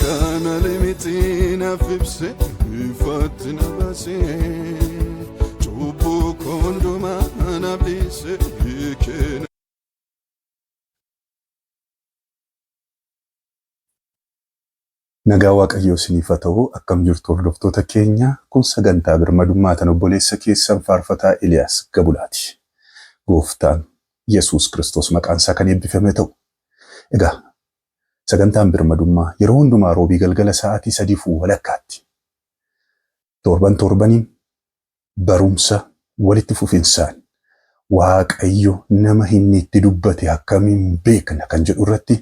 Kana miti naaf ibse, ifaatti na baase, cubbuu koo hundumaa naaf dhiise hiikee. Nagaa Waaqayyoo isiniif haa ta'u. Akkam jirtu, hordoftoota keenya? Kun sagantaa birmadummaa tan obboleessa keessan faarfataa Eliyaas Gabulaati. Gooftaan Yesuus Kiristoos maqaan isaa kan eebbifame ta'u. Egaa sagantaan birmadummaa yeroo hundumaa roobii galgala sa'aatii 3:30tti torban torbaniin barumsa walitti fufinsaan Waaqayyo nama inni itti dubbate akkamiin beekna kan jedhu irratti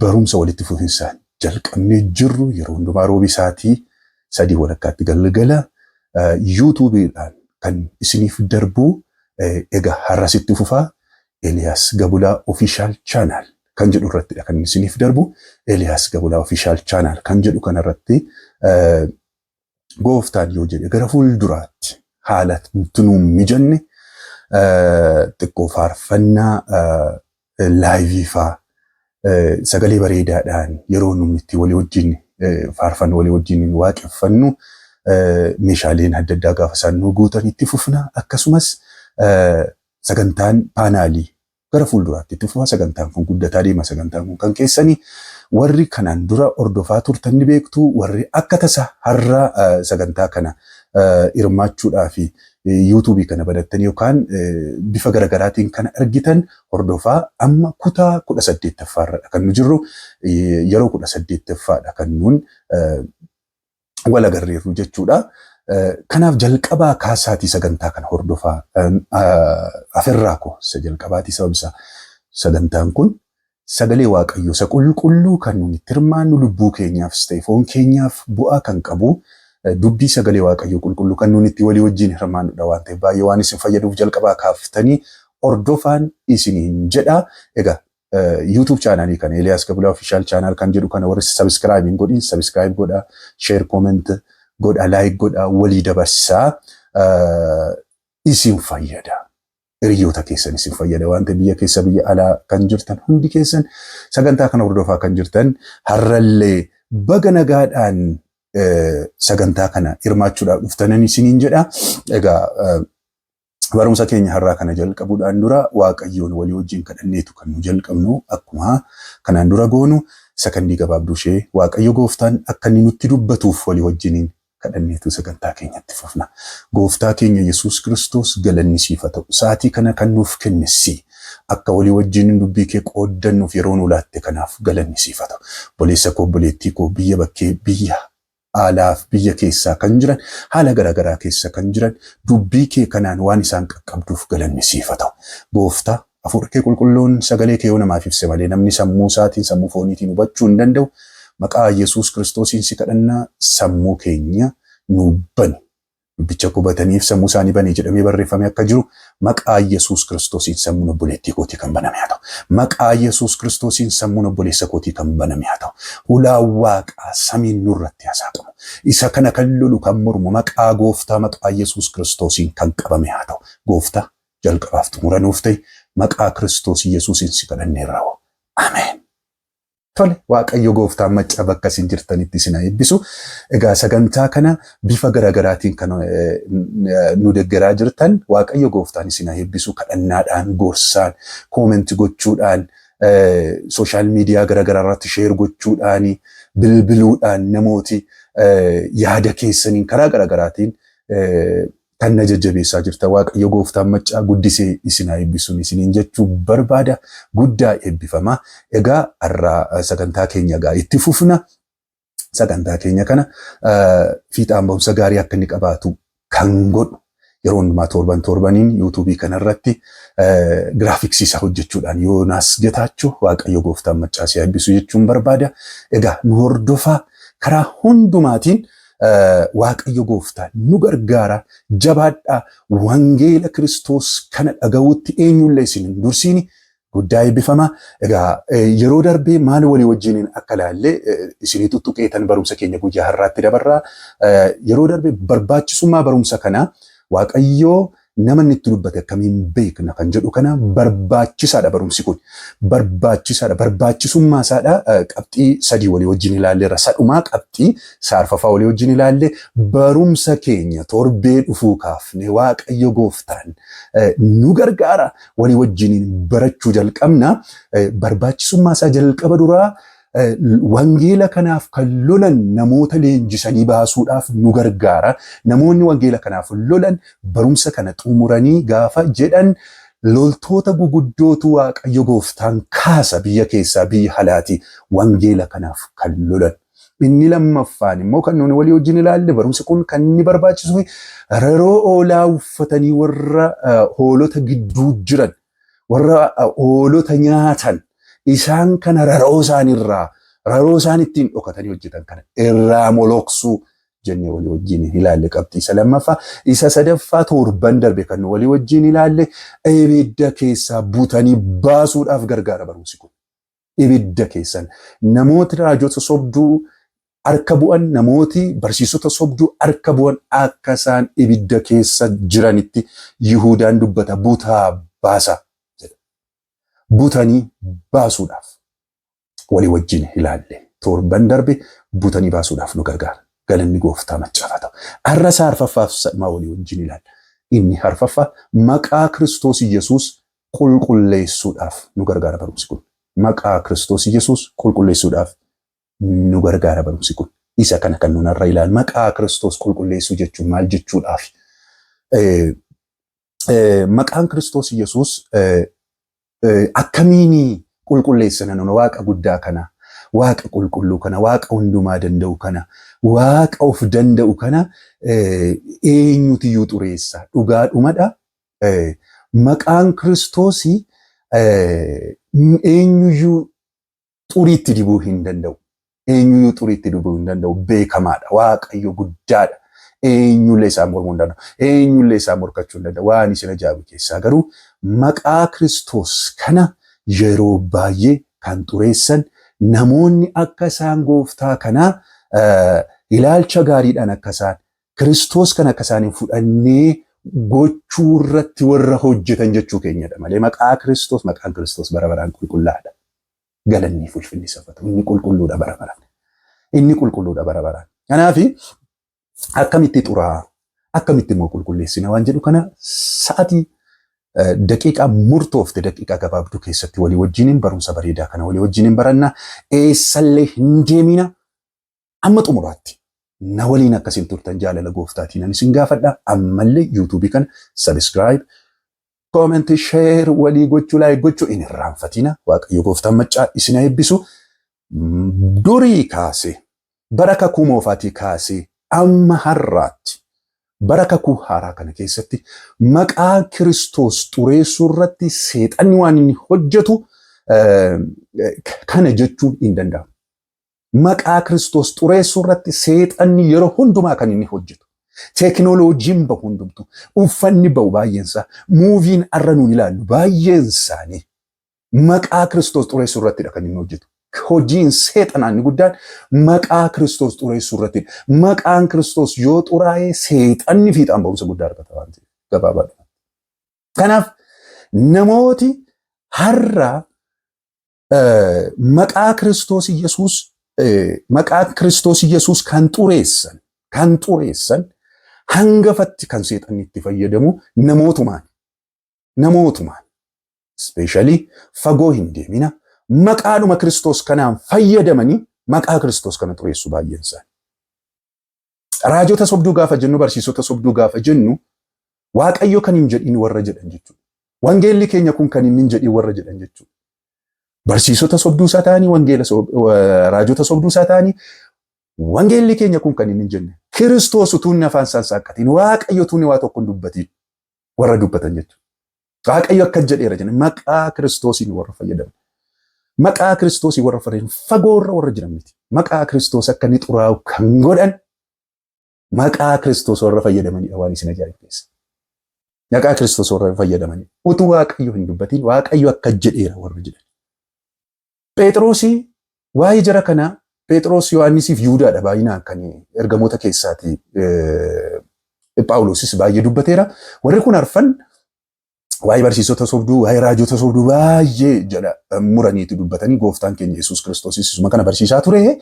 barumsa walitti fufinsaan jalqabnee jirru yeroo hundumaa roobii sa'aatii 3:30tti galgala YouTubeiidhaan kan isiniif darbu. Egaa har'asitti fufaa, Eliyaas Gabulaa Official Channel kan jedhu irrattidha kan isiniif darbu. Eliyaas Gabulaa Official Channel kan jedhu kanarratti gooftaan yoo jedhe gara fuulduraatti haala nuun mijanne xiqqoo faarfannaa live faa sagalee bareedaadhaan yeroo nuti itti walii wajjin faarfannu, walii wajjin waaqeffannu, meeshaaleen adda addaa gaafa isaan nu guutan itti fufna. Akkasumas sagantaan panelii gara fuulduraatti itti fufa. Sagantaan kun guddataa deema. Sagantaan kun kan keessanii, warri kanaan dura hordofaa turtan ni beektu. Warri akka tasa har'a sagantaa kana hirmaachuudhaa fi YouTubeii kana banattanii yookaan bifa garaagaraatiin kana argitan, hordofaa. Amma kutaa 18ffaarradha kan nu jirru. Yeroo 18ffaadha kan nuun wal agarreerru jechuudha. Kanaaf jalqabaa kaasaatii sagantaa kana hordofaa. Afirraa koo isa jalqabaatii, sababni isaa sagantaan kun sagalee Waaqayyoo isa qulqulluu kan nuti itti hirmaannu, lubbuu keenyaafis ta'e foon keenyaaf bu'aa kan qabu, dubbii sagalee Waaqayyoo qulqulluu kan nuti itti walii wajjin hirmaannudha waan ta'eef, baay'ee waan isin fayyaduuf jalqabaa kaaftanii hordofaan isiniin jedha. Egaa YouTube channelii kana, Eliyaas Gabulaa Official Channel kan jedhu kana, warri subscribe hin godhin subscribe godha, share, comment godha, like godha, walii dabarsaa, isin fayyada. Hiriyoota keessan isin fayyada waan ta'eef, biyya keessa, biyya alaa kan jirtan hundi keessan, sagantaa kana hordofaa kan jirtan, har'allee baga nagaadhaan sagantaa kana hirmaachuudhaaf dhuftanan isiniin jedha. Egaa barumsa keenya har'aa kana jalqabuudhaan dura Waaqayyoon walii wajjin kadhanneetu kan nu jalqabnu. Akkuma kanaan dura goonu, sakandii gabaabduu ishee Waaqayyo gooftaan akka inni nutti dubbatuuf walii wajjiniin kadhanneetu sagantaa keenyatti fufna. Gooftaa keenya Yesuus Kiristoos, galanni siif haa ta'u. Sa'aatii kana kan nuuf kenne si. Akka walii wajjin dubbii kee qooddannuuf yeroo nu laatte kanaaf galanni siif haa ta'u. Obboleessa koo, obboleettii koo, biyya bakkee, biyya alaaf biyya keessaa kan jiran, haala garaagaraa keessa kan jiran, dubbii kee kanaan waan isaan qaqqabduuf galanni siif haa ta'u. Gooftaa, hafuurri kee qulqulluun sagalee kee yoo namaaf ibse malee namni sammuu isaatiin, sammuu fooniitiin hubachuu hin danda'u. Maqaa Yesuus Kiristoosiin si kadhannaa, sammuu keenya nu bani. Dubbicha hubataniif sammuu isaanii bane jedhamee barreeffamee akka jiru, maqaa Yesuus Kiristoosiin sammuun obboleettii kootii kan baname haa ta'u. Maqaa Yesuus Kiristoosiin sammuun obboleessa kootii kan baname haa ta'u. Hulaa waaqaa samiin nurratti haa saaqamu. Isa kana kan lolu, kan mormu, maqaa gooftaa, maqaa Yesuus Kiristoosiin kan qabame haa ta'u. Gooftaa, jalqabaaf xumura nuuf ta'e, maqaa Kiristoos Yesuusiin si kadhanneerra. Ameen. Tole, Waaqayyo gooftaan maccaa bakka isin jirtanitti isin haa eebbisu. Egaa sagantaa kana bifa garaagaraatiin kan nu deggeraa jirtan, Waaqayyo gooftaan isin haa eebbisu. Kadhannaadhaan, gorsaan, comment gochuudhaan, social media garaagaraa irratti share gochuudhaan, bilbiluudhaan, namooti yaada keessaniin karaa garaagaraatiin kan na jajjabeessaa jirta. Waaqayyo gooftaan maccaa guddisee isin haa eebbisuun isiniin jechuu barbaada. Guddaa eebbifama. Egaa har'aa sagantaa keenya egaa itti fufna. Sagantaa keenya kana fiixaan ba'umsa gaarii akka inni qabaatu kan godhu, yeroo hundumaa torban torbaniin YouTubeii kanarratti graphicsii isaa hojjechuudhaan Yoonaas Getaachoo, Waaqayyo gooftaan maccaa si eebbisu jechuun barbaada. Egaa nu hordofaa, karaa hundumaatiin Waaqayyo gooftaan nu gargaara. Jabaadhaa, wangeela Kiristoos kana dhaga'uutti eenyullee isin hin dursiini. Guddaa eebbifama. Egaa yeroo darbee maal walii wajjiniin akka ilaalle isinii tuttuqeetan barumsa keenya guyyaa har'aatti dabarraa. Yeroo darbee barbaachisummaa barumsa kanaa, Waaqayyoo Nama inni itti dubbate akkamiin beekna kan jedhu kana barbaachisaadha barumsi kun. Barbaachisaadha. Barbaachisummaa isaadha qabxii sadii walii wajjin ilaalleerra. Sadhumaa qabxii saarfafaa walii wajjin ilaalle barumsa keenya torbee dhufuu kaafne Waaqayyo gooftaan nu gargaara walii wajjiniin barachuu jalqabna. Barbaachisummaa isaa jalqaba duraa wangeela kanaaf kan lolan namoota leenjisanii baasuudhaaf nu gargaara. Namoonni wangeela kanaaf lolan barumsa kana xumuranii gaafa jedhan loltoota guguddootu Waaqayyo gooftaan kaasa biyya keessaa biyya alaati wangeela kanaaf kan lolan. Inni lammaffaan immoo kan nuuni walii wajjin ilaalle barumsi kun kan inni barbaachisuu fi raroo hoolaa uffatanii warra hoolota gidduu jiran, warra hoolota nyaatan, isaan kana raroo isaaniirraa, raroo isaan ittiin dhokatanii hojjetan kana irraa moloksuu jennee walii wajjin ilaalle qabxii isa lammaffaa. Isa sadaffaa torban darbe kan walii wajjin ilaalle ibidda keessaa butanii baasuudhaaf gargaara barumsi kun. Ibidda keessan namooti raajota sobduu harka bu'an, namooti barsiisota sobduu harka bu'an akka isaan ibidda keessa jiranitti Yihudaan dubbata, butaa baasa jedha. Butanii baasuudhaaf walii wajjin ilaalle. Torban darbe butanii baasuudhaaf nu gargaara. Galanni gooftaa maccaafaa ta'u. Har'a isaa arfaffaaf sadhumaa walii wajjin ilaalla. Inni arfaffaa maqaa Kiristoos Yesuus qulqulleessuudhaaf nu gargaara barumsi kun. Maqaa Kiristoos Yesuus qulqulleessuudhaaf nu gargaara barumsi kun. Isa kana kan nun har'a ilaalu. Maqaa Kiristoos qulqulleessuu jechuun maal jechuudhaaf? Maqaan Kiristoos Yesuus akkamiin qulqulleessina nun Waaqa guddaa kana, Waaqa qulqulluu kana, Waaqa hundumaa danda'u kana, Waaqa of danda'u kana eenyutiyyuu xureessa? Dhugaadhumadha. Maqaan Kiristoos eenyuyyuu xuriitti dibuu hin danda'u. Eenyuyyuu xuriitti dibuu hin danda'u. Beekamaadha. Waaqayyo guddaadha. Eenyullee isaan mormuu hin danda'u. Eenyullee isaan morkachuu hin danda'u. Waan isin ajaa'ibu keessaa garuu maqaa Kiristoos kana yeroo baay'ee kan xureessan namoonni akka isaan gooftaa kanaa ilaalcha gaariidhaan akka isaan Kiristoos kana akka isaan hin fudhannee gochuu irratti warra hojjetan jechuu keenyadha malee maqaa Kiristoos, maqaan Kiristoos bara baraan qulqullaa'aadha. Galanni fi ulfinni isaaf haa ta'u. Inni qulqulluudha bara baraan. Inni qulqulluudha bara baraan. Kanaaf akkamitti xuraa, akkamitti immoo qulqulleessina waan jedhu kana sa'atii daqiiqaa murtoofte, daqiiqaa gabaabduu keessatti walii wajjiniin barumsa bareedaa kana walii wajjiniin baranna. Eessallee hin deemina, amma xumuraatti na waliin akkasiin turtan jaalala gooftaatiin ani isin gaafadha. Ammallee yuutuubii kana subscribe, comment, share walii gochuu, like gochuu hin irraanfatina. Waaqayyo gooftaan maccaa isin haa eebbisu. Durii kaasee, bara kakuu moofaatii kaasee amma har'aatti, bara kakuu haaraa kana keessatti maqaa Kiristoos xureessuu irratti seexanni waan inni hojjetu kana jechuun hin danda'amu. Maqaa Kiristoos xureessuu irratti seexanni yeroo hundumaa kan inni hojjetu. Teekinooloojiin bahu hundumtu, uffanni bahu baay'eensaa, muuviin har'a nuun ilaallu baay'een isaanii maqaa Kiristoos xureessuu irrattidha kan inni hojjetu. Hojiin seexanaa inni guddaan maqaa Kiristoos xureessuu irrattidha. Maqaan Kiristoos yoo xuraa'e seexanni fiixaan ba'umsa guddaa argata waan ta'eef gabaabaadha. Kanaaf namooti har'a maqaa Kiristoos Yesuus, maqaa Kiristoos Yesuus kan xureessan hangafatti kan seexanni itti fayyadamu namootumaan. Namootumaan. Especially fagoo hin deemina. Maqaadhuma Kiristoos kanaan fayyadamanii maqaa Kiristoos kana xureessu baay'een isaanii. Raajota sobduu gaafa jennu, barsiisota sobduu gaafa jennu, Waaqayyo kan hin jedhin warra jedhan jechuudha. Wangeelli keenya kun kan inni hin jedhin warra jedhan jechuudha. Barsiisota sobduu isaa ta'anii, wangeela raajota sobduu isaa ta'anii, wangeelli keenya kun kan inni hin jenne, Kiristoos utuu inni afaan isaan saaqqatiin, Waaqayyo utuu inni waa tokko hin dubbatiin warra dubbatan jechuudha. Waaqayyo akka jedheera jenna maqaa Kiristoosiin warra fayyadaman. Maqaa Kiristoosii warra fayyadaman fagoorra warra jiran miti. Maqaa Kiristoos akka inni xuraa'u kan godhan maqaa Kiristoos warra fayyadamanidha waan isin ajaa'ibu keessa. Maqaa Kiristoos warra fayyadamanidha. Utuu Waaqayyo hin dubbatiin Waaqayyo akka jedheera warra jedhan. Phexrosii waa'ee jara kanaa, Phexros, Yohaannisiif Yihudaadha baay'inaan kan ergamoota keessaati. Phaawulosis baay'ee dubbateera. Warri kun arfan waa'ee barsiisota sobduu, waa'ee raajota sobduu baay'ee jala muraniitu dubbatanii gooftaan keenya Yesuus Kiristoosis isuma kana barsiisaa ture.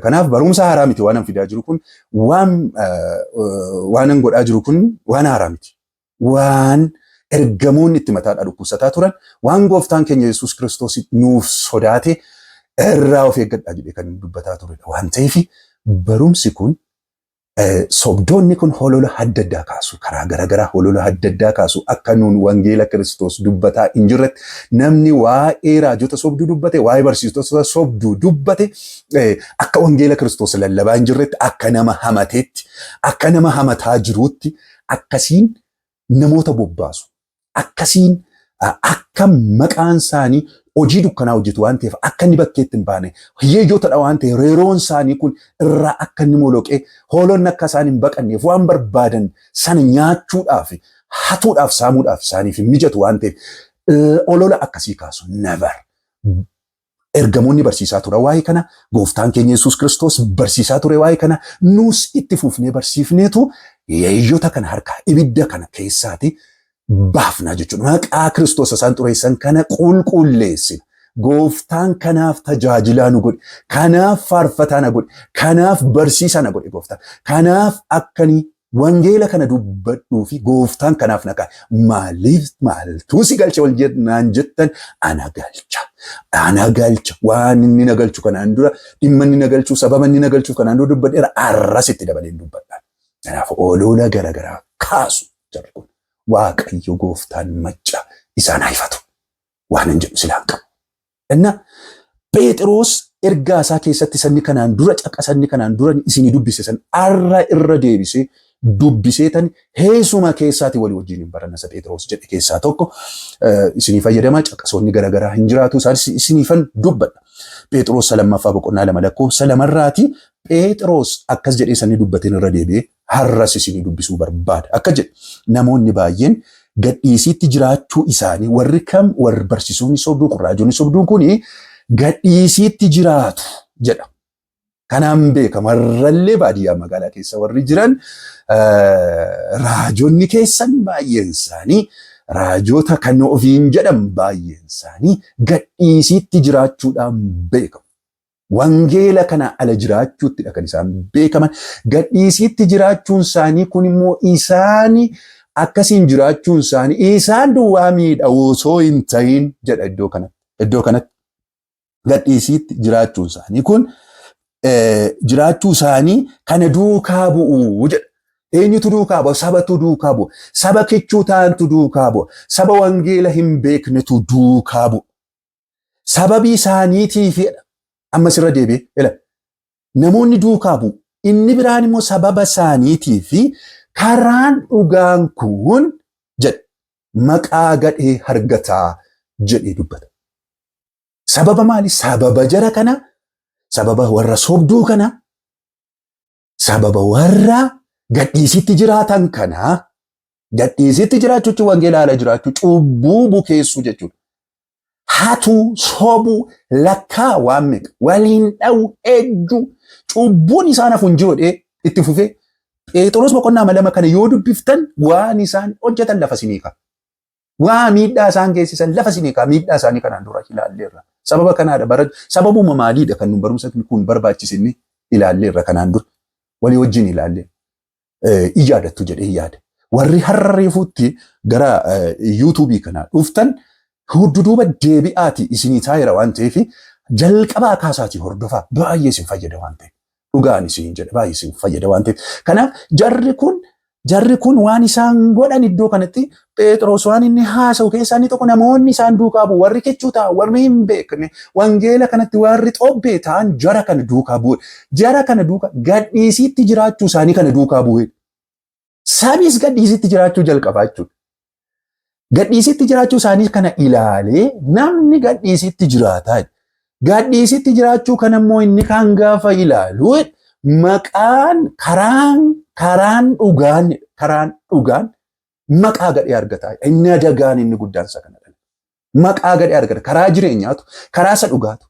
Kanaaf barumsa haaraa miti waan an fidaa jiru kun, waan an godhaa jiru kun waan haaraa miti. Waan ergamoonni itti mataadhaa dhukkubsataa turan, waan gooftaan keenya Yesuus Kiristoos nuuf sodaate irraa of eeggadhaa jedhee kan dubbataa turedha. Waan ta'eef barumsi kun, sobdoonni kun holola adda addaa kaasu, karaa garaagaraa holola adda addaa kaasu, akka nuun wangeela Kiristoos dubbataa hin jirretti. Namni waa'ee raajota sobduu dubbate, waa'ee barsiisota sobduu dubbate, akka wangeela Kiristoos lallabaa hin jirretti, akka nama hamateetti, akka nama hamataa jiruutti akkasiin namoota bobbaasu. Akkasiin akka maqaan isaanii hojii dukkanaa hojjetu waan ta'eef akka inni bakkeetti hin baane, hiyyeeyyootadha waan ta'eef yeroon isaanii kun irraa akka inni moloqee hoolonni akka isaan hin baqanneef, waan barbaadan sana nyaachuudhaaf, hatuudhaaf, saamuudhaaf isaaniif hin mijatu waan ta'eef olola akkasii kaasu. Never. Ergamoonni barsiisaa ture waa'ee kana, gooftaan keenya Yesuus Kiristoos barsiisaa ture waa'ee kana, nus itti fufnee barsiifneetu yeeyyota kana harkaa ibidda kana keessaati baafnaa jechuudha. Maqaa Kiristoos isaan xureessan kana qulqulleessina. Gooftaan kanaaf tajaajilaa nu godhe, kanaaf faarfataa na godhe, kanaaf barsiisaa na godhe gooftaan. Kanaaf akkanii wangeela kana dubbadhuu fi gooftaan kanaaf na kaa'e. Maaliif, maaltuu si galcha wal naan jettan, ana galcha. Ana galcha. Waan inni na galchu kanaan dura, dhimma inni na galchu, sababa inni na galchuuf kanaan dura dubbadheera, arras itti dabaleen dubbadha. Kanaaf olola garaagaraa kaasu jarri kun. Waaqayyo gooftaan macca isaan haifatu. Waan hin jedhu silaan qabu. Inna Phexros ergaa isaa keessatti sanni kanaan dura caqasanni kanaan dura isinii dubbise san arra irra deebisee dubbisee tan heesuma keessaati walii wajjin hin baranna. Isa Phexros jedhe keessaa tokko isinii fayyadama, caqasoonni garaagaraa hin jiraatu, isaanis isiniifan dubbadha. Phexros 2ffaa boqonnaa 2 lakkoofsa 2rraati Phexros akkas jedhee sanni dubbateen irra deebi'ee har'as isinii dubbisuu barbaada. Akka jedhe, namoonni baay'een gadhiisiitti jiraachuu isaanii, warri kam, warri barsiisonni sobduu kun, raajonni sobduun kuni gadhiisiitti jiraatu jedha. Kanaan beekama warrallee baadiyyaa magaalaa keessa warri jiran, raajonni keessan baay'een isaanii, raajota kan ofiin jedhan baay'een isaanii gadhiisiitti jiraachuudhaan beekamu. Wangeela kana ala jiraachuuttidha kan isaan beekaman. Gadhiisiitti jiraachuun isaanii kun immoo isaan akkasiin jiraachuun isaanii isaan duwwaa miidha osoo hin ta'in jedha iddoo kanatti. Iddoo kanatti gadhiisiitti jiraachuun isaanii kun jiraachuu isaanii kana duukaa bu'u jedha. Eenyutu duukaa bu'a? Sabatu duukaa bu'a. Saba kichuu ta'antu duukaa bu'a. Saba wangeela hin beeknetu duukaa bu'a. Sababii isaaniitiifidha. Ammas irra deebi'ee ila namoonni duukaa bu'u. Inni biraan immoo sababa isaaniitii fi karaan dhugaan kun jedhe maqaa gadhee argataa jedhee dubbata. Sababa maali? Sababa jara kana, sababa warra sobduu kana, sababa warra gadhiisitti jiraatan kana. Gadhiisitti jiraachuu jechuun wangeela ala jiraachuu, cubbuu bukeessuu jechuudha. Hatuu, sobuu, lakkaa waan meeqa, waliin dha'u, ejjuu, cubbuun isaan hafu hin jiru jedhee itti fufee Phexros boqonnaa 2 kana yoo dubbiftan waan isaan hojjetan lafa isinii ka'a. Waa miidhaa isaan geessisan lafa isinii ka'a. Miidhaa isaanii kanaan dura ilaalleerra. Sababa kanaadha bara sababuma maaliidha kan nu barumsa kun barbaachisinni ilaalleerra, kanaan dura walii wajjin ilaallee iyaadattu jedhee yaada. Warri har'a reefuutti gara yuutuubii kanaa dhuftan duuba deebi'aati, isinii taa'eera waan ta'eef jalqabaa kaasaatii hordofaa, baay'ee isin fayyada waan ta'eef. Dhugaan isin jedha, baay'ee isin fayyada waan ta'eef. Kanaaf jarri kun waan isaan godhan iddoo kanatti Phexros waan inni haasa'u keessaa inni tokko namoonni isaan duukaa bu'u, warri kichuu ta'an, warri hin beekne, wangeela kanatti warri xobbee ta'an jara kana duukaa bu'e. Jara kana duukaa gadhiisiitti jiraachuu isaanii kana duukaa bu'e. Sabis gadhiisitti jiraachuu jalqabaa jechuudha. Gadhiisitti jiraachuu isaanii kana ilaalee namni gadhiisitti jiraataa. Gadhiisitti jiraachuu kana immoo inni kaan gaafa ilaalu maqaan karaan dhugaan maqaa gadhee argataa. Inni adagaan inni guddaan isa kanadha. Maqaa gadhee argata. Karaa jireenyaatu, karaa isa dhugaatu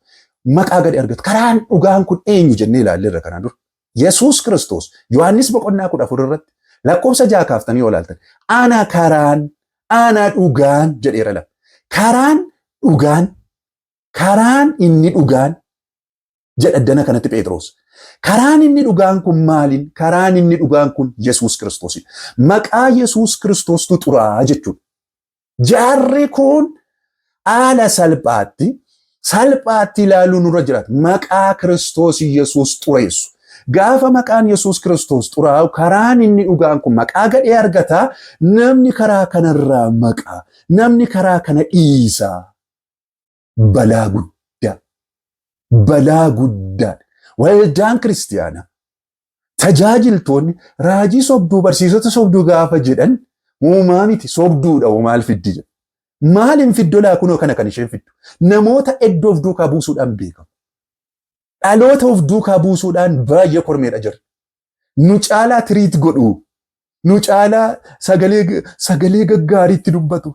maqaa gadhee argata. Karaan dhugaan kun eenyu jennee ilaalleerra kanaan dura. Yesuus Kiristoos Yohaannis boqonnaa 14 irratti Lakkoofsa 6 kaaftanii yoo ilaaltan ana karaan, ana dhugaan jedheera lafa. Karaan dhugaan, karaan inni dhugaan jedha dana kanatti Phexros. Karaan inni dhugaan kun maaliin? Karaan inni dhugaan kun Yesuus Kiristoosidha. Maqaa Yesuus Kiristoostu xuraa jechuudha. Jaarri kun haala salphaatti salphaatti ilaaluu nurra jiraata. Maqaa Kiristoos Yesuus xureessu. Gaafa maqaan Yesuus Kiristoos xuraa'u, karaan inni dhugaan kun maqaa gadhee argata. Namni karaa kanarraa maqaa. Namni karaa kana dhiisa. Balaa guddaa. Balaa guddaa. Waldaan kiristiyaanaa, tajaajiltoonni raajii sobduu, barsiisota sobduu gaafa jedhan uumaa miti, sobduudha, maal fiddi jedhu. Maal hin fiddolaa? Kunoo kana kan isheen fiddu. Namoota iddoo of duukaa buusuudhaan beekamu. Dhaloota of duukaa buusuudhaan baay'ee kormeedha jira. Nu caalaa treat godhu. Nu caalaa sagalee gaggaariitti dubbatu.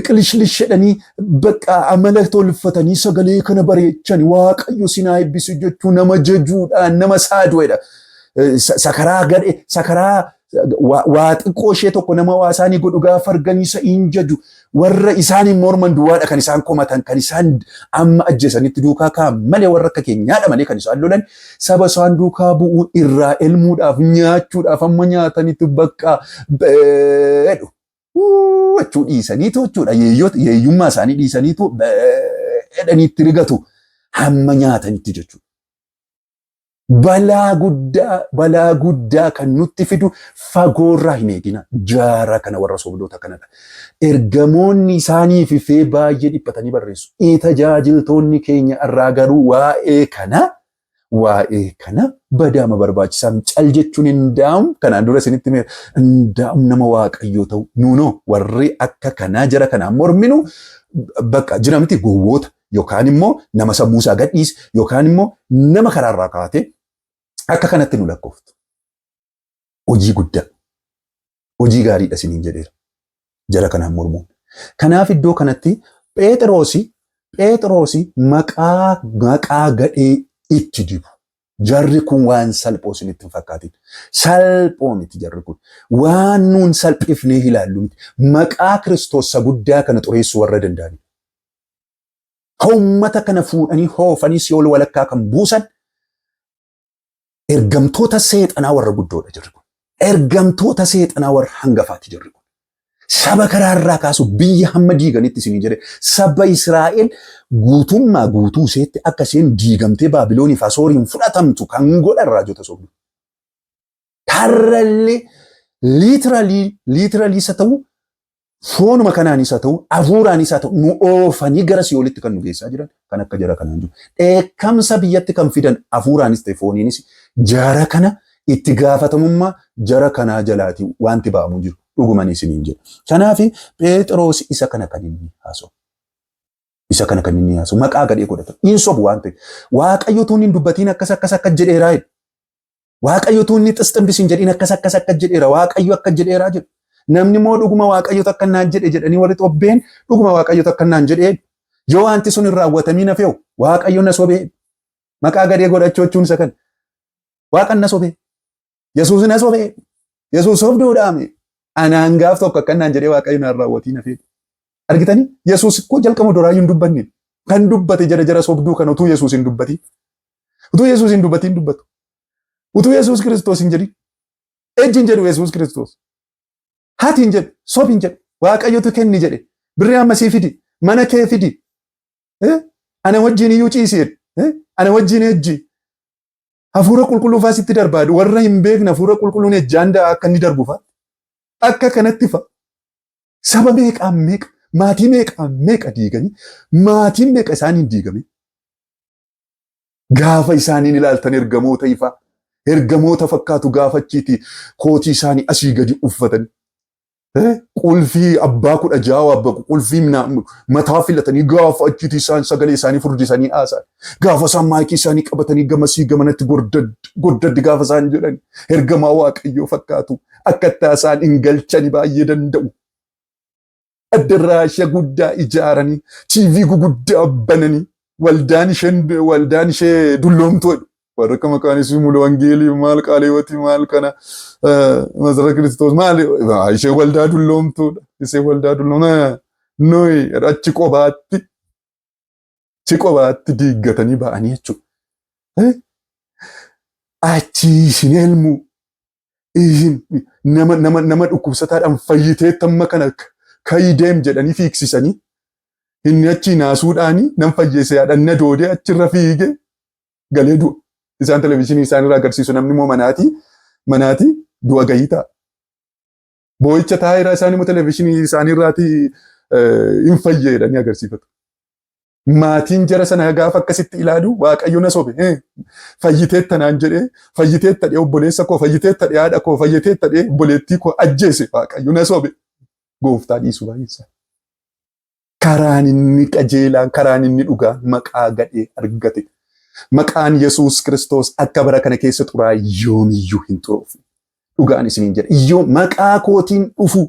Qilishlish jedhanii bakka amala tolfatanii sagalee kana bareechani, Waaqayyo sinaa eebbisu jechuu, nama jajuudhaan nama saadu'edha. Sakaraa gadhee, sakaraa waa xiqqoo ishee tokko nama waa isaanii godhu gaafa arganii isa hin jaju. Warra isaaniin morman duwwaadha kan isaan komatan, kan isaan amma ajjeesanitti duukaa ka'an malee, warra akka keenyaadha malee kan isaan lolan. Saba isaan duukaa bu'uu irraa elmuudhaaf, nyaachuudhaaf, amma nyaatanitti bakka beedhu jechuu dhiisaniitu jechuudha. Yeeyyummaa isaanii dhiisaniitu beedhaniitti rigatu hamma nyaatanitti jechuudha. Balaa guddaa, balaa guddaa kan nutti fidu fagoorraa hin eegina. Jaara kana, warra sobdoota kanadha. Ergamoonni isaanii fifee baay'ee dhiphatanii barreessu. Tajaajiltoonni keenya irraa garuu waa'ee kana badaama barbaachisaa cal jechuun hin daa'um. Kanaan dura isinitti hime, hin daa'um nama Waaqayyoo ta'u. Nuunoo warri akka kanaa jara kanaan morminu bakka jira miti, gowwoota yookaan immoo nama sammuu isaa gadhiise yookaan immoo nama karaarraa kaatee akka kanatti nu lakkooftu. Hojii guddaa, hojii gaariidha isiniin jedheera. Jara kanaan mormuun. Kanaaf iddoo kanatti Phexrosi maqaa gadhee itti dibu. Jarri kun waan salphoo isinitti hin fakkaatin. Salphoo miti jarri kun. Waan nuun salphifnee ilaallu miti. Maqaa Kiristoos isa guddaa kana xureessuu warra danda'anidha. Uummata kana fuudhanii hoofanii si'ool walakkaa kan buusan ergamtoota seexanaa warra guddoodha jarri kun. Ergamtoota seexanaa warra hangafaati jarri kun. Saba karaarraa kaasu, biyya hamma diiganitti isinii jedhe, saba Israa'el guutummaa guutuu isheetti akka isheen diigamtee Baabiloonii fi Asooriin fudhatamtu kan godhan raajota sobdu. Karrallee literally isa ta'u, foonuma kanaanis haa ta'u, hafuuraanis haa ta'u, nu oofanii gara si'oolitti kan nu geessaa jiran kan akka jara kanaan jiru. Dheekkamsa biyyatti kan fidan hafuuraanis ta'e fooniinis jara kana. Itti gaafatamummaa jara kanaa jalaati wanti ba'amu jiru dhuguman isiniin jedha. Kanaaf Phexros isa kana kan inni haasa'u. Isa kana kan inni haasa'u maqaa gadhee godhata. Inni sobu waan ta'eef. Waaqayyo tuun hin dubbatiin akkas akkas akka jedheeraa jedhu. Waaqayyo tuun inni xisximbis hin jedhiin akkas akkas akka jedheera. Waaqayyo akka jedheeraa jedhu. Namni immoo dhuguma Waaqayyo akka naan jedhe jedhanii, warri xobbeen dhuguma Waaqayyo akka naan jedhee, yoo wanti sun hin raawwatamiin hafeewu, Waaqayyo na sobee. Maqaa gadhee godhachuu jechuun isa kana. Waaqan na sobee. Yesuus na sobee. Yesuus sobduudhaame. Anaan gaaf tokko akka naan jedhee Waaqayyo naan raawwatiin hafee. Argitanii? Yesuus koo jalqaba duraayyuu hin dubbanne. Kan dubbate jara sobduu kan utuu Yesuus hin dubbatin. Utuu Yesuus hin dubbatin dubbatu. Utuu Yesuus Kiristoos hin jedhin. Ejji hin jedhu Yesuus Kiristoos. Haati hin jedhu, sobi hin jedhu. Waaqayyotu kenni jedhe. Birrii ammasii fidi. Mana kee fidi. Ana wajjin iyyuu ciisi jedhe. Ana wajjin ejji. Hafuura qulqulluu faa sitti darbaadu. Warra hin beekne hafuura qulqulluun ejjaan da'a akka inni darbu fa'a. Akka kanatti fa'a. Saba meeqaan meeqa, maatii meeqaan meeqa diiganii, maatiin meeqa isaaniin diigame. Gaafa isaaniin ilaaltan ergamoota ifaa, ergamoota fakkaatu, gaafa achiiti kootii isaanii asii gadi uffatanii. Qulfii abbaa 16, abbaa qulfii mataa filatanii, gaafa achiiti isaan sagalee isaanii furdisanii haasa'an. Gaafa isaan maayikii isaanii qabatanii gamasii gamanatti gordaddi gaafa isaan jedhan ergamaa Waaqayyoo fakkaatu, akka itti isaan hin galchani baay'ee danda'u. Addaraasha guddaa ijaaranii, TV guguddaa bananii, waldaan isheen waldaan ishee dulloomtuu jedhu. Warra akka maqaan isii mulu wangeelii maal qaaleewwatii maal kana masara kiristoos maal ishee waldaa dulloomtuudha. Ishee waldaa dulloomtuu nuyi achi qobaatti achi qobaatti diiggatanii ba'anii jechuudha. Achi isin elmu isin nama nama nama dhukkubsataadhaan fayyiteetta amma kana ka'ii deem jedhanii fiigsisanii inni achi naasuudhaanii nan fayyise yaadhan na doodee achirra fiige galee du'a. Isaan televizyiinii isaan irraa agarsiisu namni immoo manaatii manaatii du'a gahii ta'a. Boo'icha taa'eera isaan immoo televizyiinii isaanii irraatii hin fayyee jedhanii agarsiifatu. Maatiin jara sana gaafa akkasitti ilaalu Waaqayyo na sobe fayyiteetta naan jedhee fayyiteetta dhee obboleessa koo fayyiteetta dhee haadha koo fayyiteetta dhee obboleettii koo ajjeese Waaqayyo na sobe gooftaa dhiisu baay'insa. Karaan inni qajeelaan karaan inni dhugaan maqaa gadhee argate. Maqaan Yesuus Kiristoos akka bara kana keessa xuraa yoomiyyuu hin xuroofne. Dhugaan isiniin jedha. Yoo maqaa kootiin dhufu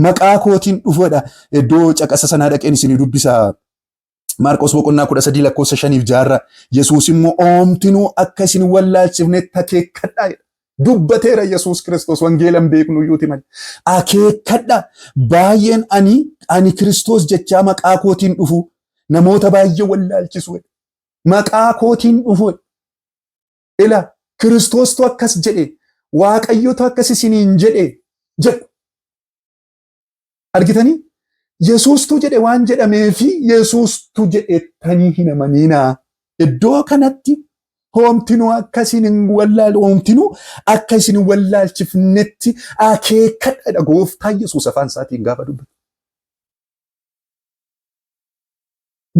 maqaa kootiin dhufuudha. Iddoo caqasa sanaa dhaqeen isinii dubbisaa. Maarqos boqonnaa 13 lakkoofsa 5 6 Yesuus immoo oomtinuu akka isin wallaalchifnetti akeekkadhaa jedha. Dubbateera Yesuus Kiristoos wangeela hin beeknu iyyuuti malee. Akeekkadhaa baay'een ani Kiristoos jechaa maqaa kootiin dhufu namoota baay'ee wallaalchisu jedha. Maqaa kootiin dhufu jedha. Ila Kiristoostu akkas jedhe Waaqayyotu akkas isiniin jedhe jedhu. Argitanii? Yesuustu jedhe waan jedhameefi Yesuustu jedhettanii hin amaninaa. Iddoo kanatti hoomtinuu akka isin hin wallaal hoomtinuu akka isin hin wallaalchifnetti akeekkadha gooftaa Yesuus afaan isaatiin gaafa dubbatu.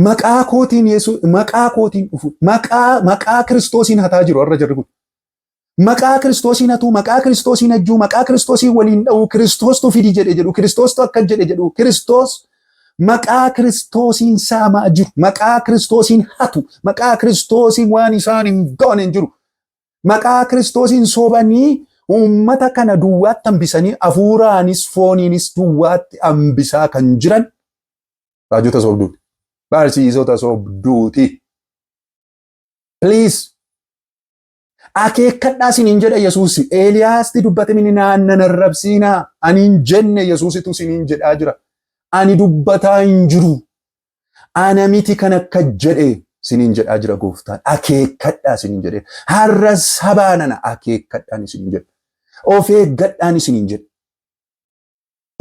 Maqaa kootiin Yesuus maqaa kootiin dhufu maqaa Kiristoosiin hataa jiru har'a jarri kun. Maqaa Kiristoosiin hatuu, maqaa Kiristoosiin ajjuu, maqaa Kiristoosiin waliin dha'uu, Kiristoostu fidi jedhe jedhu, Kiristoostu akka jedhe jedhu, Kiristoos maqaa Kiristoosiin saamaa jiru, maqaa Kiristoosiin hatu, maqaa Kiristoosiin waan isaan hin goone hin jiru. Maqaa Kiristoosiin sobanii uummata kana duwwaatti hambisanii hafuuraanis fooniinis duwwaatti hambisaa kan jiran raajota sobduuti. Barsiisota sobduuti. Please akeekkadhaa isiniin jedha Yesuus. Eeliyaasti dubbate mini naannan arrabsiinaa. Ani hin jenne Yesuusitu isiniin jedhaa jira. Ani dubbataa hin jiru. Ana miti kan akka jedhe isiniin jedhaa jira gooftaan. Akeekkadhaa isiniin jedhe. Har'a sabaa nana akeekkadhaan isiniin jedha. Of eeggadhaan isiniin jedha.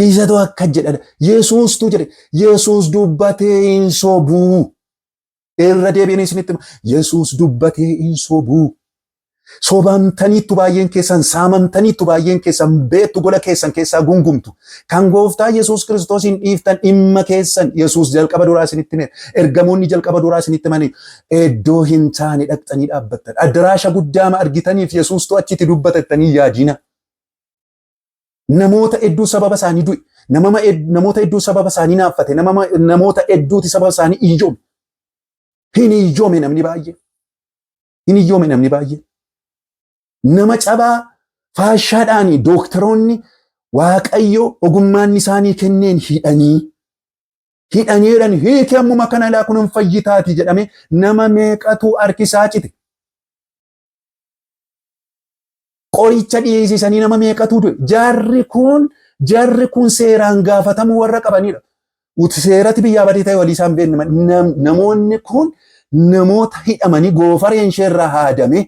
Isatu akka jedha. Yesuustu jedhe. Yesuus dubbatee hin sobuu. Irra deebiin isinitti hima. Yesuus dubbatee hin sobuu. Sobamtaniittu baay'een keessan, saamamtaniittu baay'een keessan, beektu gola keessan keessaa gungumtu. Kan gooftaa Yesuus Kiristoosiin dhiiftan dhimma keessan Yesuus jalqaba duraa isinitti himeera. Ergamoonni jalqaba duraa isinitti himanii iddoo hin taane dhaqxanii dhaabbattan. Addaraasha guddaama argitaniif Yesuustu achitti dubbata jettanii yaadina. Namoota hedduu sababa isaanii du'e. Namoota hedduu sababa isaanii naaffate. Namoota hedduuti sababa isaanii iyyoome. Hin iyyoome namni baay'ee. Hin iyyoome namni baay'ee. Nama cabaa faashaadhaan dooktaroonni Waaqayyo ogummaan isaanii kenneen hidhanii hidhanii jedhan hiiki ammuma kana ilaa kun hin fayyitaati jedhame nama meeqatu harkisaa cite. Qoricha dhiyeessisanii nama meeqatu du'e. Jarri kun seeraan gaafatamuu warra qabanidha. Uti seeratti biyyaa badii ta'e walii isaan beekne namoonni kun namoota hidhamanii goofareen isheerraa haadame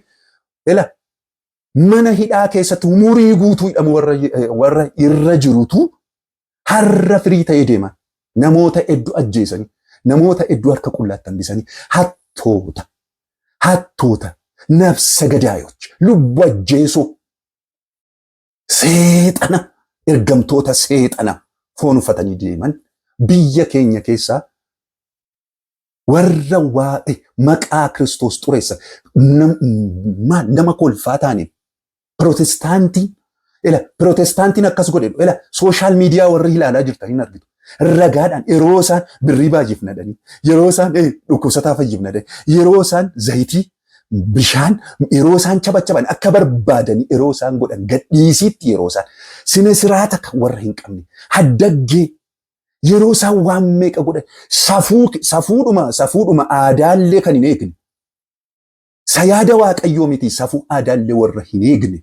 ila mana hidhaa keessatti umurii guutuu hidhamu warra irra jirutu har'a firii ta'ee deema. Namoota hedduu ajjeesanii, namoota hedduu harka qullaatti hambisanii, hattoota, hattoota, nafsa gadaayoch, lubbu ajjeesoo, seexana, ergamtoota seexana foon uffatanii deeman biyya keenya keessaa warra waa'ee maqaa Kiristoos xureessan nama kolfaa ta'aniin Pirotestaantii ila pirotestaantiin akkas godhe ila social media warri ilaalaa jirtan hin argitu. Ragaadhaan yeroo isaan birrii baay'ifna jedhanii yeroo isaan dhukkubsataa fayyifna jedhanii yeroo isaan zayitii bishaan yeroo isaan cabacaban akka barbaadanii yeroo isaan godhan gadhiisiitti yeroo isaan sine siraata kan warra hin qabne haddaggee yeroo isaan waan meeqa godhan safuu safuudhuma safuudhuma aadaallee kan hin eegne. Sa yaada Waaqayyoo miti, safuu aadaallee warra hin eegne.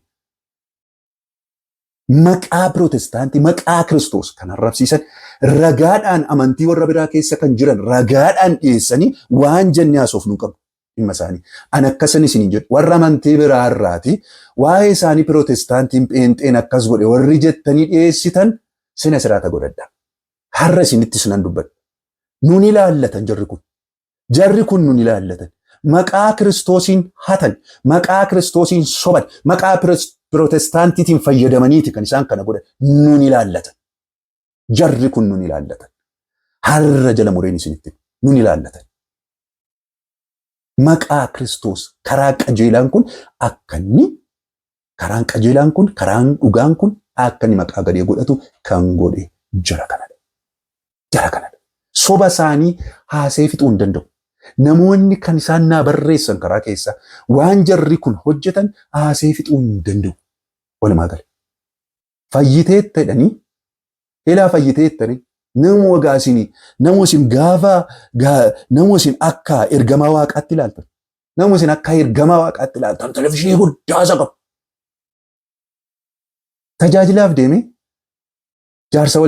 Maqaa Pirootestaantii, maqaa Kiristoos kan arrabsiisan, ragaadhaan amantii warra biraa keessa kan jiran ragaadhaan dhiyeessanii waan jennee haasofnu hin qabnu dhimma isaanii. An akkasan isiniin jedhu, warra amantii biraa irraati waa'ee isaanii Pirootestaantiin pheenxeen akkas godhe warri jettanii dhiyeessitan sina siraata godhadha. Har'a isinitti sinan dubbadha. Nun ilaallatan jarri kun. Jarri kun nun ilaallatan. Maqaa Kiristoosiin hatan, maqaa Kiristoosiin soban, maqaa Pirootestaantiitiin fayyadamaniiti kan isaan kana godhan, nun ilaallatan. Jarri kun nun ilaallatan. Har'a jala mureen isinitti nun ilaallatan. Maqaa Kiristoos karaa qajeelaan kun akka inni karaan qajeelaan kun, karaan dhugaan kun akka inni maqaa gadhee godhatu kan godhe jara kanadha. Jara kanadha. Soba isaanii haasee fixuu hin danda'u. Namoonni kan isaan naa barreessan karaa keessa waan jarri kun hojjetan haasee fixuu hin danda'u. Walumaa gala. Fayyiteetta jedhanii, ilaa fayyiteettanii, nama gaasinii, nama isin gaafa, nama isin akka ergamaa Waaqaatti ilaaltan. Nama isin akka ergamaa Waaqaatti ilaaltan televizyiinii guddaa isa qabu. Tajaajilaaf deemee jaarsa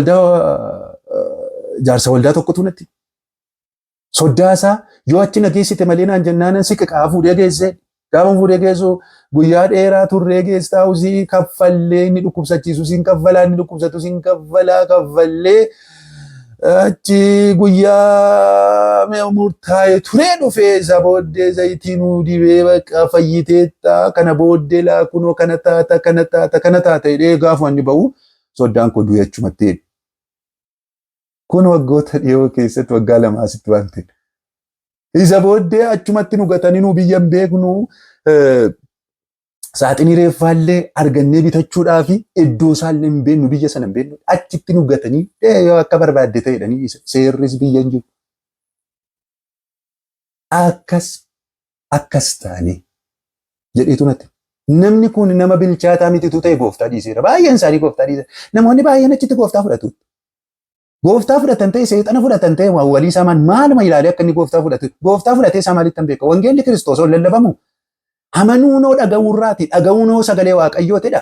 waldaa tokkotu natti. Soddaa isaa yoo achi na geessite malee naan jennaanan si qiqaa fuudhee geesse. Gaafa fuudhee geessu guyyaa dheeraa turree geessaa hojii kaffallee, inni dhukkubsachiisu siin kaffalaa, inni dhukkubsatu siin kaffalaa, kaffallee achi guyyaa murtaa'e turee dhufee, isa booddee zayitii nuu dibee, bakka fayyiteetta, kana booddee laa kunoo kana taata, kana taata, kana taata jedhee gaafa inni ba'u soddaan koo du'e achumatti jedhe. Kun waggoota dhiyoo keessatti, waggaa 2 asitti waan ta'e. Isa booddee achumatti nu gatanii, nu biyya hin beeknu, saaxinii reeffaallee argannee bitachuudhaaf iddoo isaallee hin beeknu, biyya sana hin beeknu, achitti nu gatanii, yoo akka barbaadde ta'e jedhanii, seerris biyya hin jiru. Akkas akkas taane jedheetu natti. Namni kun nama bilchaataa mititu ta'e gooftaa dhiiseera. Baay'een isaanii gooftaa dhiiseera. Namoonni baay'een achitti gooftaa fudhatu. Gooftaa fudhatan ta'e, seexana fudhatan ta'e, waan walii isaa maaluma ilaalee akka inni gooftaa fudhatu. Gooftaa fudhatee isaa maalitti hin beeka? Wangeelli Kiristoos ol lallabamu. Amanuunoo dhaga'uurraati. Dhaga'uunoo sagalee Waaqayyootidha.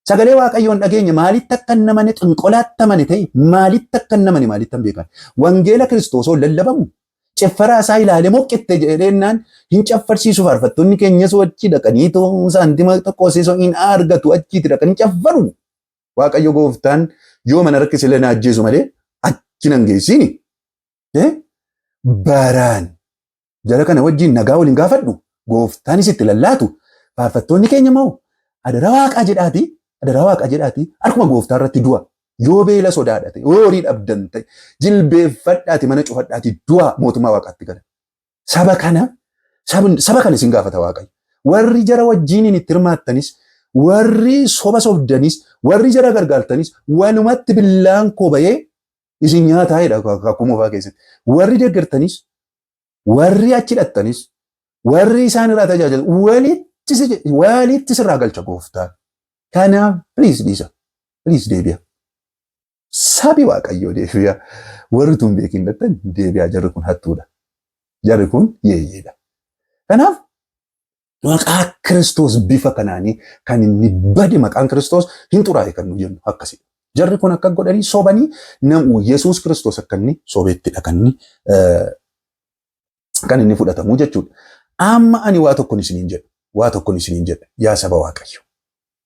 Sagalee Waaqayyoon dhageenye maalitti akka hin namane, xinqolaatti amane ta'e, maalitti akka hin namane maalitti hin beekan? Wangeela Kiristoos ol lallabamu. Ceffaraa isaa ilaalee moqqitte jedheennaan hin caffarsiisu. Faarfattoonni keenyas achi dhaqanii saantima tokko seesoo hin argatu, achiitti dhaqanii caffaru. Waaqayyo gooftaan yoo mana rakkise illee na ajjeesu malee achi nan geessini. Baraan jara kana wajjin nagaa waliin gaafadhu, gooftaanis itti lallaatu. Faarfattoonni keenya moo adaraa Waaqaa jedhaati, adaraa Waaqaa jedhaati, harkuma gooftaa irratti du'a. Yoo beela sodaadhate, yoo horii dhabdan ta'e, jilbeeffadhaati, mana cufadhaati du'a, mootummaa Waaqaatti gala. Saba kana, saba kana isin gaafata Waaqayyo. Warri jara wajjiniin itti hirmaattanis, warri soba sobdanis, warri jara gargaartanis, walumatti billaan koo bahee isin nyaataa jedha kakuu moofaa keessatti. Warri deeggartanis, warri achi hidhattanis, warri isaan irraa tajaajilu, walitti sirraa galcha gooftaan. Kanaaf please dhiisa. Please deebi'a. Sabi Waaqayyoo deebi'a. Warri tun beekin dhattan deebi'a, jarri kun hattuudha. Jarri kun yeeyyeedha. Kanaaf maqaa Kiristoos bifa kanaanii kan inni bade, maqaan Kiristoos hin xuraa'e kan nu jennu akkasidha. Jarri kun akka godhanii sobanii namu Yesuus Kiristoos akka inni sobeettidha kan inni fudhatamu jechuudha. Amma ani waa tokkon isiniin jedha. Waa tokkon isiniin jedha, yaa saba Waaqayyo.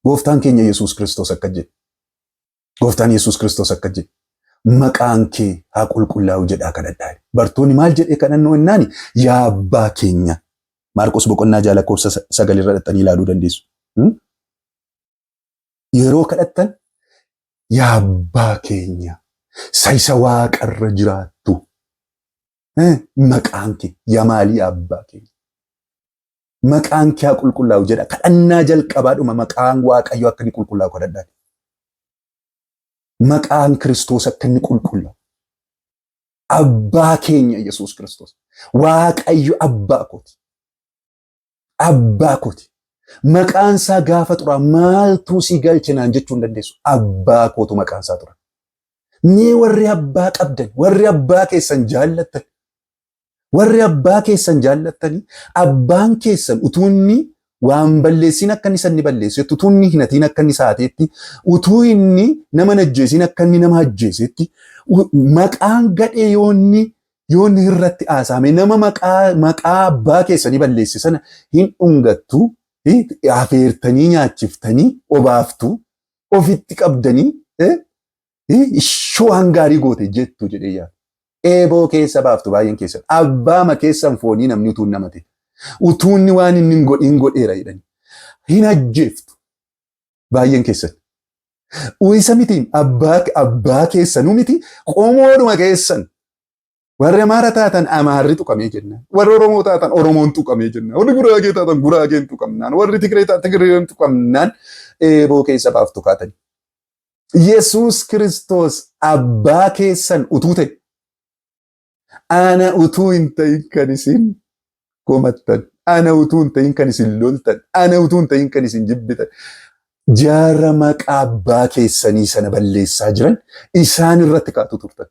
Gooftaan keenya Yesuus Kiristoos akka jedhe. Gooftaan Yesuus Kiristoos akka jedhe. "Maqaan kee haa qulqullaa'u jedhaa kadhadhaa." Bartoonni maal jedhee kadhannoo jennaani, "Yaa abbaa keenya." Maarqos boqonnaa 6 lakkoofsa 9 irra dhaxxanii ilaaluu dandeessu. Yeroo kadhattan, "Yaa abbaa keenya isa waaqarra jiraattu, maqaan kee," yaa maalii, abbaa keenya. "Maqaan kee haa qulqullaa'u jedha." Kadhannaa jalqabaadhuma maqaan Waaqayyo akka inni qulqullaa'u kadhadhaa. Maqaan Kiristoos akka inni qulqullaa'u. Abbaa keenya Yesuus Kiristoos. Waaqayyo abbaa kooti. Abbaa kooti. Maqaan isaa gaafa xuraa maaltu si galche naan jechuu hin dandeessu. Abbaa kootu maqaan isaa tura. Mee warri abbaa qabdan, warri abbaa keessan jaallattan, Warri abbaa keessan jaallattanii, abbaan keessan utuu inni waan balleessin akka inni sanni balleessetti, utuu inni hin hatiin akka inni saateetti, utuu inni nama hin ajjeesin akka inni nama ajjeesetti, maqaan gadhee yoonni irratti haasa'ame, nama maqaa abbaa keessanii balleesse sana hin dhungattu, afeertanii nyaachiftanii obaaftu, ofitti qabdanii ishoo waan gaarii goote jettu jedhee yaada. Eeboo keessa baaftu baay'een keessan. Abbaama keessan foonii namni utuu nama ta'e. Utuu inni waan inni hin godhin godheera jedhani. Hin ajjeeftu baay'een keessan. Isa miti, abbaa keessanuu miti, qomoodhuma keessan. Warri Amaara taatan Amaarri tuqamee jennaan. Warri Oromoo taatan Oromoon tuqamee jennaan. Warri Guraagee taatan Guraageen tuqamnaan. Warri Tigree taatan Tigreen tuqamnaan eeboo keessa baaftu kaatani. Yesuus Kiristoos abbaa keessan utuu ta'e, ana utuu hin ta'in kan isin komattan, ana utuu hin ta'in kan isin loltan, ana utuu hin ta'in kan isin jibbitan, jaara maqaa abbaa keessanii sana balleessaa jiran isaan irratti kaatu turtan.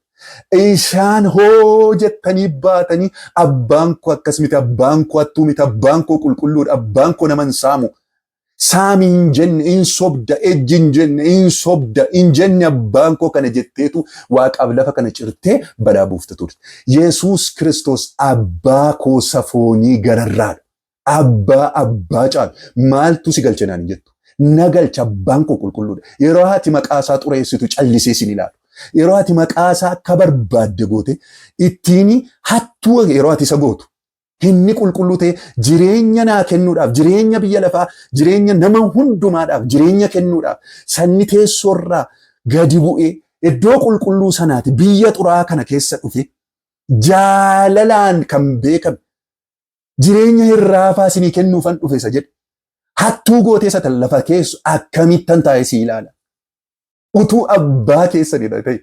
Isaan hoo jettanii baatanii, abbaan koo akkas miti, abbaan koo hattuu miti, abbaan koo qulqulluudha, abbaan koo nama hin saamu. Saami hin jenne, hin sobda, ejji hin jenne, hin sobda, hin jenne abbaan koo kana jetteetu waaqaaf lafa kana cirtee balaa buufte turte. Yesuus Kiristoos abbaa koo safoonii gararraadha. Abbaa abbaa caalu. Maaltu si galche naan hin jettu. Na galcha, abbaan koo qulqulluudha. Yeroo ati maqaa isaa xureessitu callisee sin ilaalu. Yeroo ati maqaa isaa akka barbaadde goote ittiin hattuu yeroo ati isa gootu, inni qulqulluu ta'e jireenya naa kennuudhaaf, jireenya biyya lafaa, jireenya nama hundumaadhaaf jireenya kennuudhaaf sanni teessoorraa gadi bu'ee iddoo qulqulluu sanaati biyya xuraa kana keessa dhufe, jaalalaan kan beekame, jireenya hirraafaa isinii kennuufan dhufe isa jedhe, hattuu gootee isa lafa keessu akkamittan taa'ee si ilaala? Utuu abbaa keessanidha ta'e.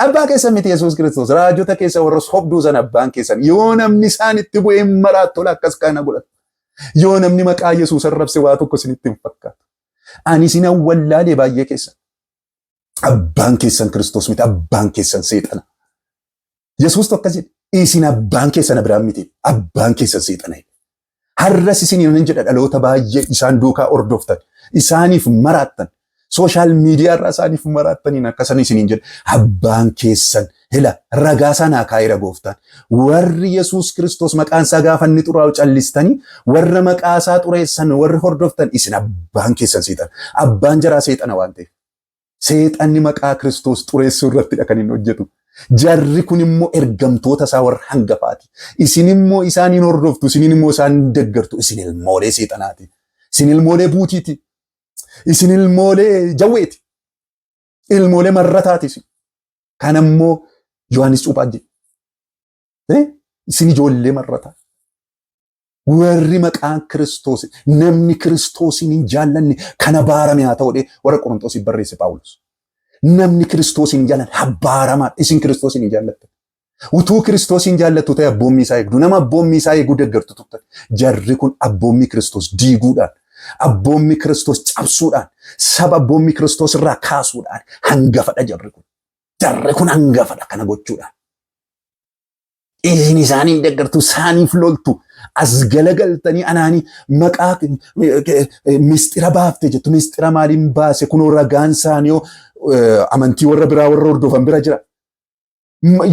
Abbaa keessan miti Yesuus Kiristoos. Raajota keessa warra sobduu sana abbaan keessan. Yoo namni isaan itti bu'ee maraat tola akkas kana godhatu. Yoo namni maqaa Yesuus arrabse waa tokko isinitti hin fakkaatu. Ani isin awwallaalee baay'ee keessan. Abbaan keessan Kiristoos miti, abbaan keessan seexana. Yesuus akkas jedhe. Isin abbaan keessan Abiraam miti, abbaan keessan seexana. Har'as isin nan jedha, dhaloota baay'ee isaan duukaa hordoftan, isaaniif maraattan, social media irraa isaaniif maraattaniin akkasan isiniin jedha. Abbaan keessan hila ragaa sanaa kaa'eera gooftaan. Warri Yesuus Kiristoos maqaan isaa gaafa inni xuraa'u callistanii warra maqaa isaa xureessan warri hordoftan, isin abbaan keessan seexana. Abbaan jaraa seexana waan ta'eef. Seexanni maqaa Kiristoos xureessuu irrattidha kan inni hojjetu. Jarri kun immoo ergamtoota isaa warra hangafaati. Isin immoo isaaniin hordoftu, isiniin immoo isaan deeggartu. Isin ilmoolee seexanaati. Isin ilmoolee buutiiti. Isin ilmoolee jawweeti. Ilmoolee marrataati isin. Kan ammoo Yohaannis Cuuphaan jedhe. Isin ijoollee marrataa. Warri maqaan Kiristoos, namni Kiristoosiin hin jaallanne kana baarame haa ta'u, warra Qorontoosiif barreesse Phaawulos. Namni Kiristoosiin hin jaallanne abaaramaa. Isin Kiristoosiin hin jaallattan. Utuu Kiristoosiin jaallattu ta'e abboommii isaa eegdu. Nama abboommii isaa eeguu deeggartu turtan. Jarri kun abboommii Kiristoos diiguudhaan, abboommii Kiristoos cabsuudhaan, saba abboommii Kiristoos irraa kaasuudhaan hangafadha jarri kun. Jarri kun hangafadha kana gochuudhaan. Isin isaaniin deeggartu, isaaniif loltu, as galagaltanii anaanii maqaa mistira baafte jettu. Mistira maaliin baase? Kunoo ragaan isaanii amantii warra biraa warra hordofan bira jira.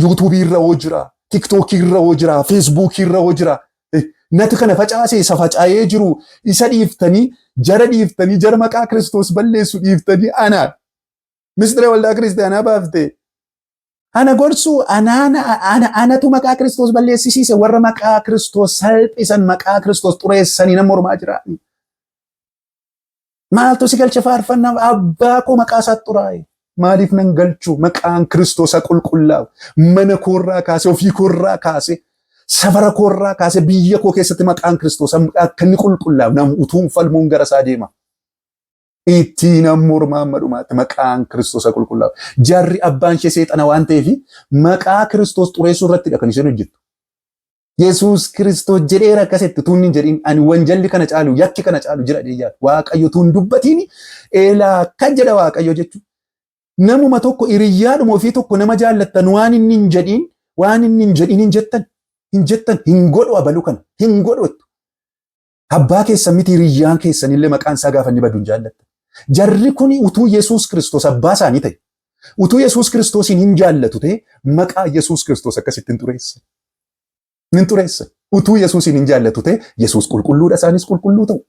YouTubeii irra hoo jira, TikTokii irra hoo jira, Facebookii irra hoo jira. Nati kana facaase, isa faca'ee jiru isa dhiiftanii, jara dhiiftanii, jara maqaa Kiristoos balleessu dhiiftanii anaan mistira waldaa kiristaanaa baafte. Ana gorsuu anaana ana anatu maqaa Kiristoos balleessisiise. Warra maqaa Kiristoos salphisan, maqaa Kiristoos xureessanii nama mormaa jira. Maaltu si galche faarfannaa abbaa koo maqaa isaa xuraa'e? Maaliif nan galchu? Maqaan Kiristoos qulqullaa'u. Mana koorraa kaasee, ofii koorraa kaasee, safara koorraa kaasee, biyya koo keessatti maqaan Kiristoos akka inni qulqullaa'u nam utuun falmuun gara isaa deema. Ittiin mormaa amma dhumaatti maqaan Kiristoos qulqullaa'u. Jarri abbaan ishee seexana waan ta'eef maqaa Kiristoos xureessuu irrattidha kan isheen hojjettu. Yesuus Kiristoos jedheera akkasitti tuun hin jedhin, ani wanjalli kana caalu, yakki kana caalu jira jedhee. Waaqayyo tuun dubbatiin eelaa kan jedha Waaqayyo jechuudha. Namuma tokko, hiriyyaadhuma ofii tokko, nama jaallattan waan inni hin jedhin, waan inni hin jedhin hin jettan. Hin jettan, hin godhu abaluu kana hin godhu. Abbaa keessan miti, hiriyyaan keessan illee maqaan isaa gaafa inni badu hin jaallattan. Jarri kun utuu Yesuus Kiristoos abbaa isaanii ta'e, utuu Yesuus Kiristoosiin hin jaallatu ta'e, maqaa Yesuus Kiristoos akkasitti hin xureessan. Hin xureessan. Utuu Yesuusiin hin jaallatu ta'e, Yesuus qulqulluudha, isaanis qulqulluu ta'u.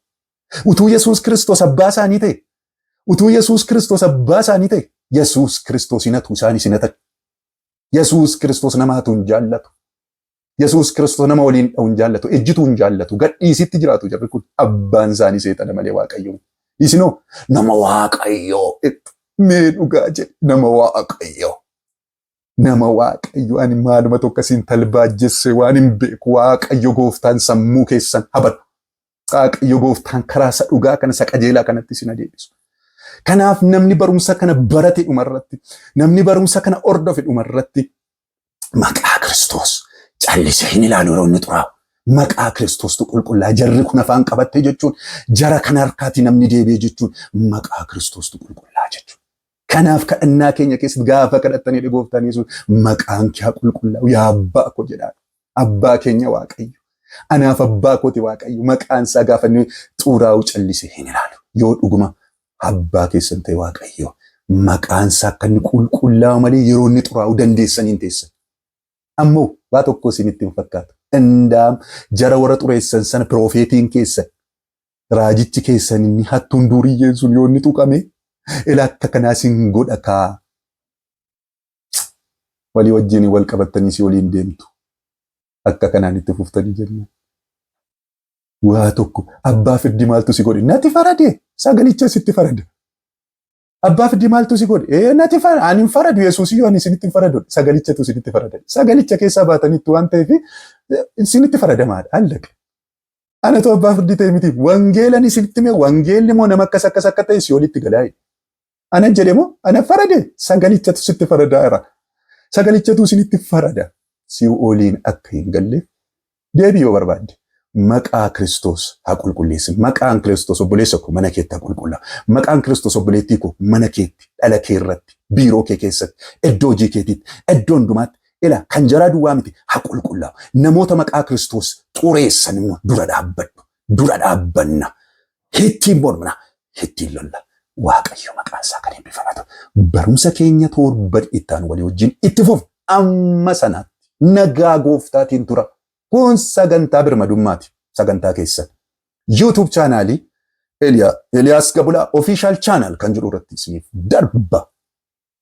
Utuu Yesuus Kiristoos abbaa isaanii ta'e, utuu Yesuus Kiristoos abbaa isaanii ta'e, Yesuus Kiristoos hin hatu, isaanis hin hatan. Yesuus Kiristoos nama hatu hin jaallatu. Yesuus Kiristoos nama waliin dha'u hin jaallatu, ejjituu hin jaallatu, gadhiisitti jiraatu jarri kun. Abbaan isaanii seexana malee Waaqayyo. Isinoo nama Waaqayyoo mee dhugaa jedhe, nama Waaqayyoo. Nama Waaqayyo, ani maaluma tokko isin talbaajjesse waan hin beeku. Waaqayyo gooftaan sammuu keessan habadu. Waaqayyo gooftaan karaa isa dhugaa kana, isa qajeelaa kanatti isin adeemsisu. Kanaaf namni barumsa kana barate dhumarratti, namni barumsa kana hordofe dhumarratti maqaa Kiristoos callisee hin ilaalu yeroo inni xuraa'u. Maqaa Kiristoostu qulqullaa, jarri kun afaan qabattee jechuun, jara kana harkaatti namni deebi'e jechuun maqaa Kiristoostu qulqullaa jechuudha. Kanaaf kadhannaa keenya keessatti gaafa kadhattanii, gooftaan Yesuus maqaan kee haa qulqullaa'u yaa abbaa koo jedhaa. Abbaa keenya Waaqayyo. Anaaf abbaa kooti Waaqayyo, maqaan isaa gaafa inni xuraa'u callisee hin ilaalu. Yoo dhuguma abbaa keessan ta'e Waaqayyo, maqaan isaa akka inni qulqullaa'u malee yeroo inni xuraa'u dandeessanii hin teessan. Ammoo waa tokko isinitti hin fakkaatu. Indaam jara warra xureessan sana piroofeetiin keessan, raajichi keessan inni hattuun duuriyyeen sun yoo inni tuqame ila akka kanaa isin godha kaa. Walii wajjin wal qabattanii si waliin deemtu. Akka kanaan itti fuftanii jennaan. Waa tokko abbaa firdii maaltu si godhe? Nati farade, sagalicha sitti farada. Abbaa firdii maaltu si godhe? Ee, nati farada. Ani hin faradu, Yesuus iyyuu ani isinitti hin faradu. Sagalichatu isinitti farada. Sagalicha keessaa baatanitti waan ta'eef isinitti faradamaadha. Allaqa. Anatu abbaa firdii ta'e miti. Wangeelan isinitti mee, wangeelli immoo nama akkas akkas akka ta'e si olitti galaa. Ana jedhe moo ana farade, sagalichatu sitti faradaa jira. Sagalichatu isinitti farada. Si oliin akka hin galleef deebii yoo barbaadde, maqaa Kiristoos haa qulqulleessin. Maqaan Kiristoos, obboleessa koo, mana keetti haa qulqullaa'u. Maqaan Kiristoos, obboleettii koo, mana keetti, dhala kee irratti, biiroo kee keessatti, iddoo hojii keetiitti, iddoo hundumaatti, ila kan jaraa duwwaa miti, haa qulqullaa'u. Namoota maqaa Kiristoos xureessan immoo dura dhaabbadhu. Dura dhaabbanna. Ittiin mormina. Ittiin lolla. Waaqayyo maqaan isaa kan eebbifamatu. Barumsa keenya torban itti aanu walii wajjin itti fufu. Amma sanaatti nagaa gooftaatiin tura. Kun sagantaa birmadummaati. Sagantaa keessan. YouTube chaanaalii Eliyaas Gabulaa Official Channel kan jedhu irratti isiniif darba.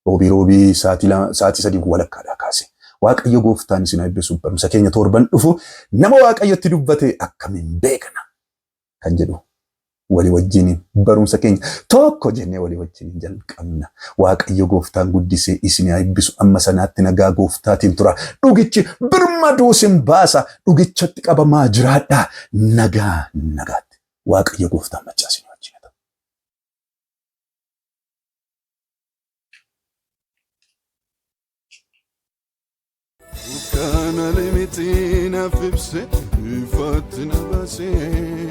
Roobii roobii sa'aatii 3:30dhaa kaase. Waaqayyo gooftaan isin eebbisu. Barumsa keenya torban dhufu nama Waaqayyotti dubbate akkamiin beekna kan jedhu walii wajjin barumsa keenya tokko jennee walii wajjin jalqabna. Waaqayyo gooftaan guddisee isin haa eebbisu. Amma sanaatti nagaa gooftaatiin tura. Dhugichi birmaduu isin baasa. Dhugichatti qabamaa jiraadhaa. Nagaa nagaatti. Waaqayyo gooftaan maccaa isin wajjin haa ta'u. Dukkaana limixii naaf ibse, ifaatti na baasee.